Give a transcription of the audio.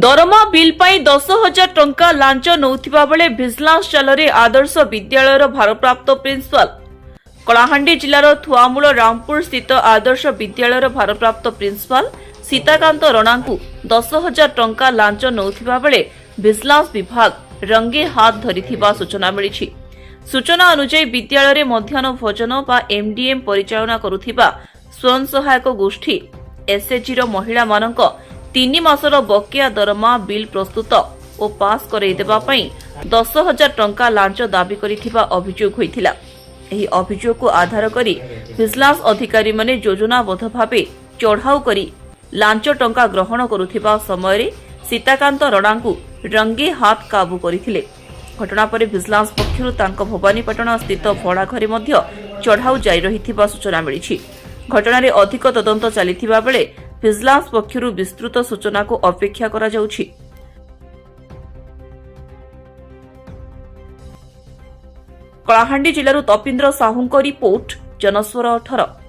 ଦରମା ବିଲ୍ ପାଇଁ 10,000 ଟଙ୍କା ଲାଞ୍ଚ ନେଉଥିବା ବେଳେ ଭିଜିଲାନ୍ସ ଜାଲରେ ଆଦର୍ଶ ବିଦ୍ୟାଳୟର ଭାରପ୍ରାପ୍ତ ପ୍ରିନ୍ସିପାଲ। କଳାହାଣ୍ଡି ଜିଲ୍ଲାର ଥୁଆମୂଳ ରାମପୁର ସ୍ଥିତ ଆଦର୍ଶ ବିଦ୍ୟାଳୟର ଭାରପ୍ରାପ୍ତ ପ୍ରିନ୍ସିପାଲ ସୀତାକାନ୍ତ ରଣାଙ୍କୁ 10,000 ଟଙ୍କା ଲାଞ୍ଚ ନେଉଥିବା ବେଳେ ଭିଜିଲାନ୍ସ ବିଭାଗ ରଙ୍ଗେ ହାତ ଧରିଥିବା ସୂଚନା ମିଳିଛି। ସୂଚନା ଅନୁଯାୟୀ, ବିଦ୍ୟାଳୟରେ ମଧ୍ୟାହ୍ନ ଭୋଜନ ବା ଏମ୍ଡିଏମ୍ ପରିଚାଳନା କରୁଥିବା ସ୍ୱୟଂ ସହାୟକ ଗୋଷ୍ଠୀ ଏସ୍ଏଚ୍ଜିର ମହିଳାମାନଙ୍କ 3 ମାସର ବକେୟା ଦରମା ବିଲ୍ ପ୍ରସ୍ତୁତ ଓ ପାସ୍ କରାଇଦେବା ପାଇଁ 10,000 ଟଙ୍କା ଲାଞ୍ଚ ଦାବି କରିଥିବା ଅଭିଯୋଗ ହୋଇଥିଲା। ଏହି ଅଭିଯୋଗକୁ ଆଧାର କରି ଭିଜିଲାନ୍ସ ଅଧିକାରୀମାନେ ଯୋଜନାବଦ୍ଧ ଭାବେ ଚଢ଼ାଉ କରି ଲାଞ୍ଚ ଟଙ୍କା ଗ୍ରହଣ କରୁଥିବା ସମୟରେ ସୀତାକାନ୍ତ ରଣାଙ୍କୁ ରଙ୍ଗେ ହାତ କାବୁ କରିଥିଲେ। ଘଟଣା ପରେ ଭିଜିଲାନ୍ସ ପକ୍ଷରୁ ତାଙ୍କ ଭବାନୀପାଟଣା ସ୍ଥିତ ଭଡ଼ା ଘରେ ମଧ୍ୟ ଚଢ଼ାଉ ଜାରି ରହିଥିବା ସୂଚନା ମିଳିଛି। ଘଟଣାରେ ଅଧିକ ତଦନ୍ତ ଚାଲିଥିବା ବେଳେ ଭିଜିଲାନ୍ସ ପକ୍ଷରୁ ବିସ୍ତୃତ ସୂଚନାକୁ ଅପେକ୍ଷା କରାଯାଉଛି। କଳାହାଣ୍ଡି ଜିଲ୍ଲାରୁ ତପିନ୍ଦ୍ର ସାହୁଙ୍କ ରିପୋର୍ଟ, ଜନସ୍ୱର 18।